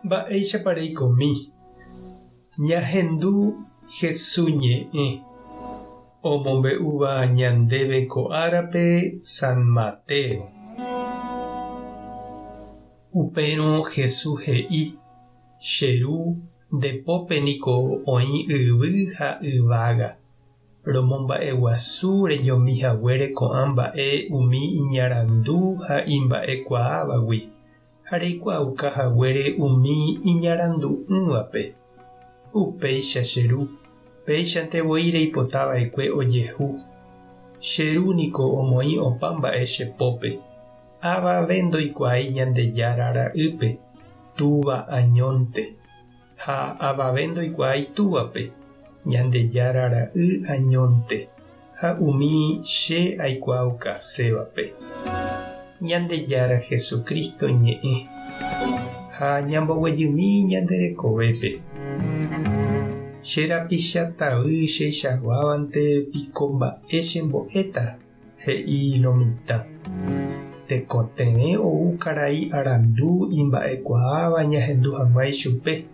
Mba'éichapa reikomi? Ñahendu Hesu ñe'ẽ omombe'úva ñandéve ko árape San Mateo. Upérõ Hesu he'i, Che Ru, nde pópe niko oĩ yvy ha yvága. Romomba'eguasu reñomi haguére ko'ã mba'e umi iñarandu ha imba'ekuaávagui, ha reikuaauka haguére umi iñarandu'ỹvape. Upéicha che Ru, péichante voi reipota va'ekue ojehu. Che Ru niko omoĩ opa mba'e che pópe. Avave ndoikuaái Ñandejára Ra'ýpe, Túva añónte. Ha avave ndoikuaái Túvape, Ñandejára Ra'y añónte, ha umi che aikuaaukasévape. Ñandejára Jesucristo ñe'ẽ, ha ñamboguejymi ñande rekovépe. Che rapicha tavy cheichaguávante piko mba'e chembo'éta? He'i lo mitã. Tekotevẽ ou karai arandu imba'ekuaáva ñahendu hag̃ua ichupe.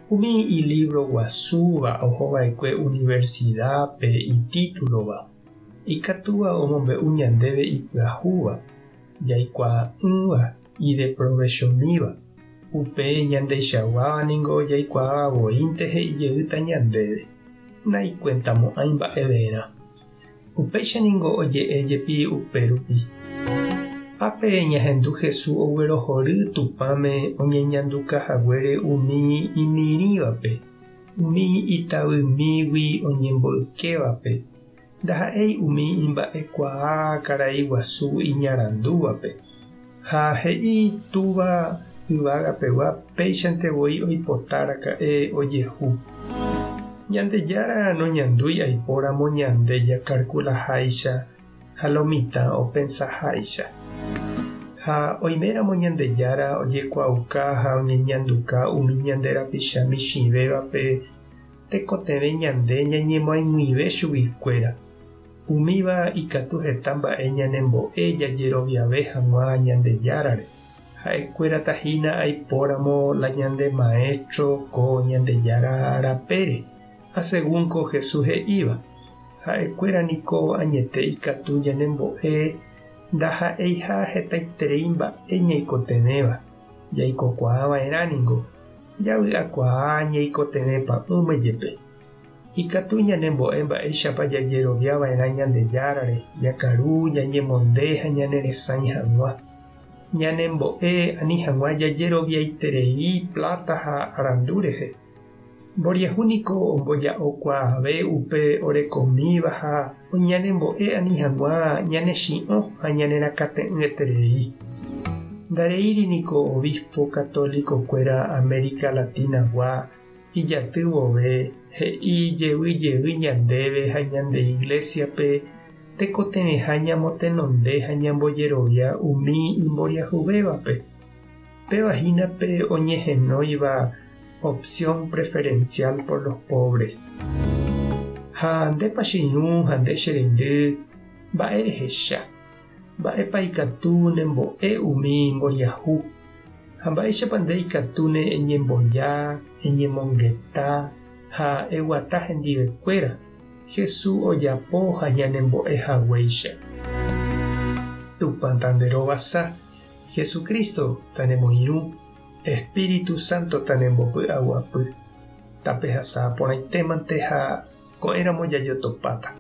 Umi ilívro guasúva ohova'ekue universidápe itítulova, ikatúva omombe'u ñandéve ipyahúva, jaikuaa'ỹva, ideprovechomíva. Upe ñandeichaguáva ningo jaikuaáva voínte he'i jeýta ñandéve, naikuentamo'ãi mba'everã. Upéicha ningo oje'e jepi upérupi. Ápe ñahendu Jesús oguerohory Tupãme oñeñanduka haguére umi imirĩvape, umi itavymígui oñemboykévape, ndaha'éi umi imba'ekuaa karai guasu iñarandúvape. Ha he'i Túva yvágapegua péichante voi oipota raka'e ojehu. Ñandejára noñandúi aipóramo ñande jakarkulaháicha ha lo mitã opensaháicha. Ha oiméramo Ñandejára ojekuaauka ha oñeñanduka umi ñande rapicha michĩvévape tekotevẽ ñande ñañemoag̃uive chuguikuéra. Umíva ikatu heta mba'e ñanembo'e jajeroviave hag̃ua Ñandejárare. Ha'ekuérata hína aipóramo la ñande maéstro ko Ñandejára rapére, ha según ko Jesús he'íva, ha'ekuéra niko añete ikatu ñanembo'e ndaha'eiha hetaiterei mba'e ñaikotevẽva, jaikokuaa va'erã ningo, javy'akuaa ñaikotevẽ pa'ũme jepe. Ikatu ñanembo'e mba'éichapa jajerovia va'erã Ñandejárare, jakaru, ñañemonde ha ñaneresãi hag̃ua. Ñanembo'e ani hag̃ua jajeroviaiterei pláta ha arandu rehe. Mboriahu niko omboja'okuaave upe orekomíva ha ñanembo'e ani hag̃ua ñanechi'õ ha ñanerakate'ỹeterei. Ndareíri niko obispo católico-kuéra América Latina-gua Ijaty vove, he'i jey jey ñandéve ha ñande Iglésiape tekotevẽha ñamotenonde ha ñambojerovia umi imboriahuvévape. Péva hína pe oñehenóiva opción preferencial por los pobres. Ha ndépa che irũ ha nde che reindy, mba'e rehecha? Mba'épa ikatu nembo'e umi mboriahu, ha mba'éichapa nde ikatúne eñemboja, eñemongeta ha eguata hendivekuéra, Jesús ojapo ha ñanembo'e haguéicha. Tupã tanderovasa, Jesucristo tanemoirũ, Espíritu Santo tanembopy'aguapy. Tapehasa porãitémante ha ko'ẽramo jajotopáta.